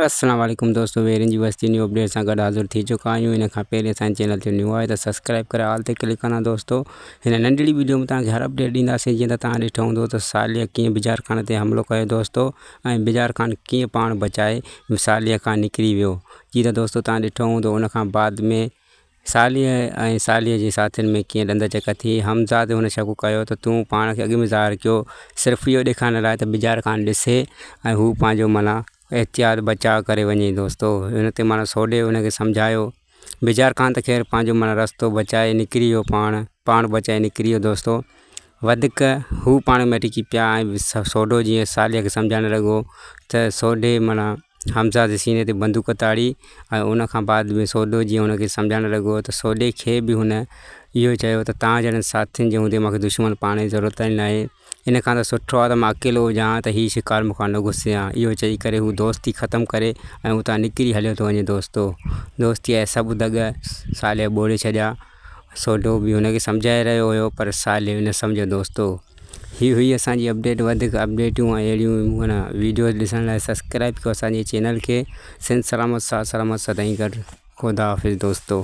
السلام عليڪم دوستو ويرين جي وستي نيو اپڊيٽ سان گڏ حاضر ٿي چڪا آهيون ان کان پهرين اسان جي چينل تي نيو آهي ته سبسڪرائب ڪري آل تي ڪلڪ ڪندا دوستو هن ننڍڙي ويڊيو ۾ توهان کي هر اپڊيٽ ڏينداسين جيئن ته توهان ڏٺو هوندو ته صالح ڪيئن بجار خان تي حملو ڪيو دوستو ۽ بجار خان ڪيئن پاڻ بچائي صالح کان نڪري ويو جيئن ته دوستو توهان ڏٺو هوندو ان کان بعد ۾ صالح ۽ صالح جي ساٿين ۾ ڪيئن ڏند چڪ ٿي. حمزه تي هن شڪ ڪيو ته تون پاڻ کي اڳ ۾ ظاهر ڪيو صرف اهو ڏيکارڻ لاء ته بجار خان ڏسي ۽ هو پنهنجو معنيٰ احتياط بچاء ڪري وڃي دوستو ان تي معنيٰ سوڍي هن کي سمجهايو بجار خان ته خير پنهنجو معنيٰ رستو بچائي نڪري ويو پاڻ پاڻ بچائي نڪري ويو دوستو وڌيڪ هو پاڻ ۾ اٽڪي پيا ۽ سوڍو جيئن صالح کي سمجهائڻ لڳو ته سوڍي معنيٰ حمزه جي سيني تي بندوق تاڙي ۽ ان کان بعد ۾ سوڍو جيئن هن کي سمجهائڻ لڳو ته سوڍي کي به هن اهو چيو ته توهان جهڙن ساٿين جي هوندي مونکي دشمن پاڻ جي ضرورت ئي ناهي ان کان ته سٺو آهي ته مان اڪيلو هجان ها ته هي شڪار مون کان نه گسي ها اهو چئي ڪري هو دوستي ختم ڪري ۽ اتان نڪري هليو ٿو وڃي دوستو دوستيء جا سڀ دڳ صالح ٻوڙي ڇڏيا سوڍو به هن کي سمجهائي رهيو هيو پر صالح نه سمجهيو دوستو هي هئي اسان جي اپڊيٽ وڌيڪ اپڊيٽون ۽ اهڙيون معنيٰ ويڊيوز ڏسڻ لاء سبسڪرائب ڪيو اسان جي چينل کي سنڌ سلامت ساٿ سلامت سدائين گڏ خدا حافظ دوستو.